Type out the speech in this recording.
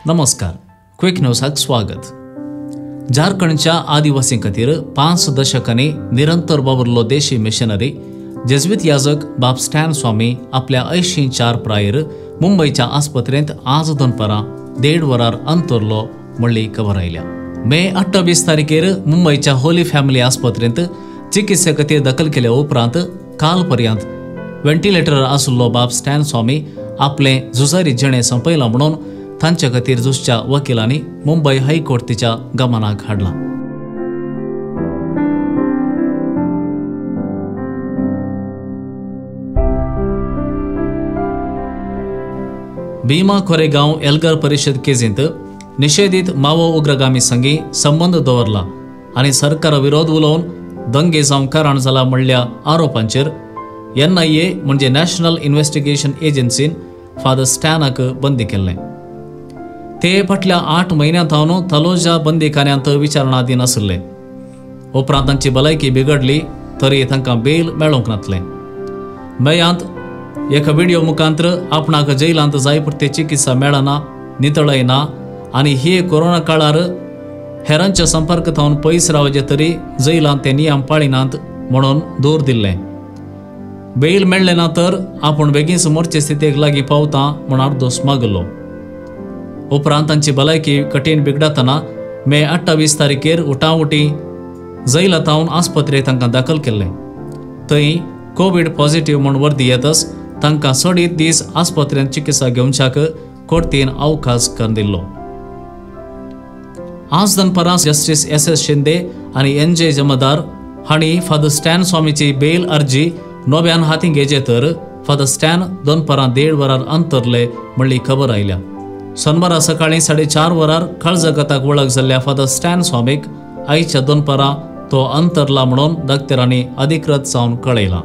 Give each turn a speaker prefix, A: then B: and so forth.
A: नमस्कार, क्विक न्यूजाक स्वागत. झारखंडच्या आदिवासीं खातीर 5 दशकांनी निरंतर वावुरलो देशी मिशनरी जेज्वित याजक बाब स्टॅन स्वामी आपल्या 84 प्रायर मुंबयच्या आस्पत्रेंत आज दनपारां 1.5 वरार अंतरलो म्हणली खबर आयल्या. मे 28 तारखेर मुंबयच्या होली फॅमिली आस्पत्रेंत चिकित्से खातीर दखल केल्या उपरांत काल पर्यंत व्हेंटिलेटर आशिल्लो बाब स्टॅन स्वामी आपले झुजारी जिणें सोंपयलां म्हणून तांचे खातीर झुजच्या वकिलांनी मुंबय हायकोर्टीच्या गमनाक हाडला. भीमा कोरेगांव एल्गर परिषद केजींत निषेधीत मावो उग्रगामी संगी संबंद दवरला आनी सरकार विरोध उलोवन दंगे जावंक कारण जाला म्हणल्या आरोपांचेर एनआयए म्हणजे नॅशनल इन्व्हेस्टिगेशन एजन्सीन फादर स्टॅनाक बंदी केल्लें. ते फाटल्या 8 म्हयन्यां थावन तलोजा बंदीखान्यांत विचारणाधीन आशिल्ले. उपरांत तांची भलायकी बिगडली तरी तांकां बेल मेळोवंक नातलें. मेयांत एका व्हिडिओ मुखांत्र आपणाक जैलांत जाय पुरती चिकित्सा मेळना, नितळय ना आनी हे कोरोना काळार हेरांच्या संपर्क थावन पयस रावचे तरी जैलांत ते नियम पाळिनात म्हणून दूर दिल्लें. बेल मेळ्ळें ना तर आपूण बेगीन मोरचे स्थितीक लागीं पावता म्हूण आर्दोस मागलो. उपरांत तांची भलायकी कठीण बिगडतना मे 28 तारखेर उटाउटी जैला थावन आस्पत्रेक तांकां दाखल केल्लें. थंय कोवीड पॉझिटिव्ह म्हूण वर्दी येतच तांकां चडीत दीस आस्पत्रेंत चिकित्सा घेवच्याक कोर्टीन अवकाश करून दिल्लो. आज दनपारां जस्टीस एस एस शिंदे आनी एन जे जमदार हांणी फादर स्टॅन स्वामीची बेल अर्जी नव्यान हातीं घेजे तर फादर स्टॅन दनपारां 1.5 वरार अंतरले म्हणली खबर आयल्या. सोनवारा सकाळीं 4:30 वरार काळजगताक वळख जाल्ल्या फादर स्टॅन स्वामीक आयच्या दनपारां तो अंतरला म्हणून डॉक्टरांनी अधिकृत जावन कळयलां.